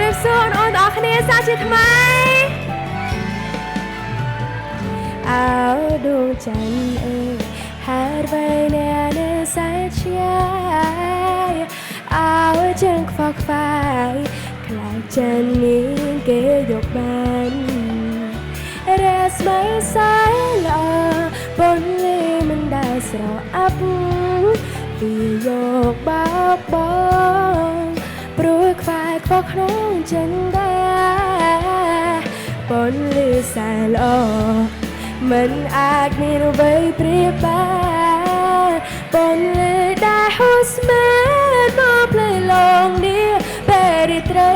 រាបសួរបងប្អូនទាំងអស់គ្នាសាជាថ្មីអោដួងច័ន្ទអើយហេតុអ្វីអ្នកនៅសែនឆ្ងាយអោចឹងខ្វល់ខ្វាយខ្លាចចិនមានគេយកបានរស្មីសែនល្អប៉ុនលីមិនដែលស្រអាប់ពីយកបោកបងព្រោះខ្វាយខ្វល់ក្នុងចិនដែរប៉ុនលីសែនល្អមិនអាចមានអ្វីប្រៀបបានប៉ុនលីដែលហូរស្មានមកភ្លេឡងនេះពេលរាត្រី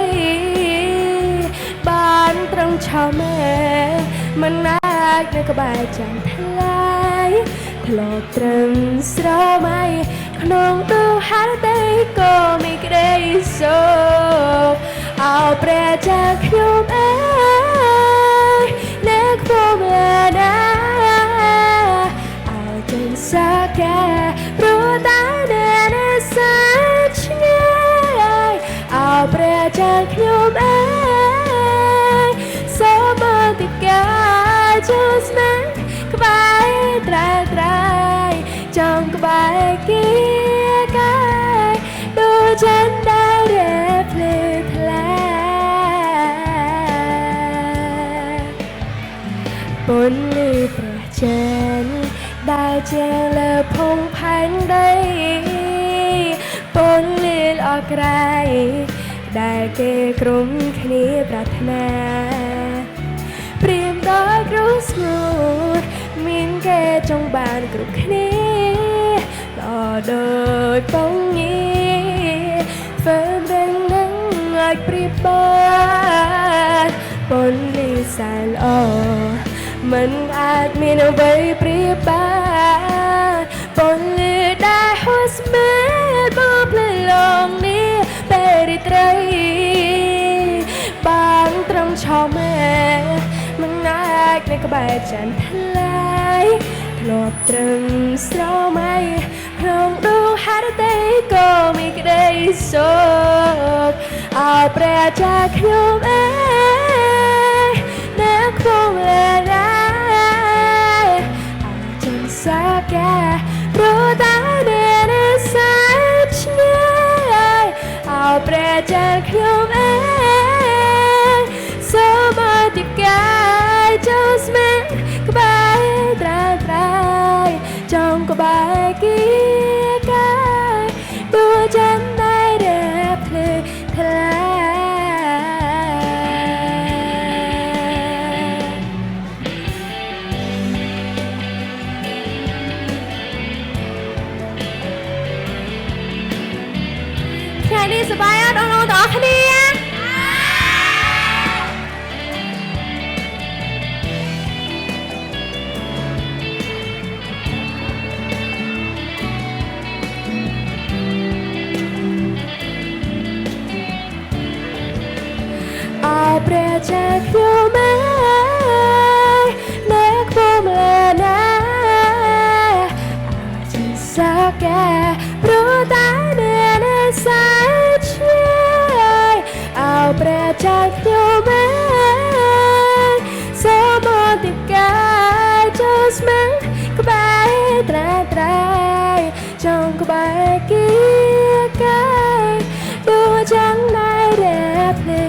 បានត្រង់ឆោមែមិនអាចនៅក្បែរចាំថ្លៃធ្លាប់ត្រឹមស្រមៃក្នុងដួងហឫទ័យក៏មានក្តីសុខអោព្រះចាខ្ញុំអើយអ្នកខ្ពស់លើណាអោចិនសាកាព្រោះតែអ្នកនៅសែនឆ្ងាយអោព្រះចាខ្ញុំអើយសូមអធិការចូលស្មានក្បែរត្រែត្រៃចង់ក្បែរគៀកាយដូចចិនដែលរែភ្លឺថ្លា ពន្លឺព្រះច័ន្ទដែលជាងលើភងផែនដីពន្លឺល្អក្រៃដែលគេក្រុមគ្នាប្រាថ្នាព្រៀមដោយគ្រូស្ងួតមានគេចង់បានគ្រប់គ្នាល្អដូចពងងារធ្វើរឹងនឹងអាចប្រៀបបានពន្លឺសែនល្អមិនអាចមានអ្វីប្រៀបបានពន្លឺដែលហូរស្មានមកភ្លឺឡងនេះពេលរាត្រីបានត្រង់ឆោមែមិនអាចនៅក្បែរចន្ទថ្លៃធ្លាប់ត្រឹមស្រមៃក្នុងដួងហឫទ័យក៏មានក្តីសុខអោព្រះចាខ្ញុំអើយអ្នកខ្ពស់លើណាអាចចិនសាកាព្រោះតែអ្នកនៅសែនឆ្ងាយអោព្រះចាខ្ញុំអើយសូមអធិការចូលស្មានក្បែរត្រែត្រៃចង់ក្បែរគៀកាយដូចចិនដែលរែភ្លឺថ្លាថ្ងៃនេះសប្បាយអត់បងប្អូនទាំងអស់គ្នាអោព្រះចាខ្ញុំអើយអ្នកខ្ពស់លើណាអាចសាកាព្រោះតែអ្នកនៅសែនឆ្ងាយអោព្រះចាខ្ញុំអើយសូមអធិការចូលស្មានក្បែរត្រែត្រៃចង់ក្បែរគៀកាយដូចចាំងដែលរែភ្លឺ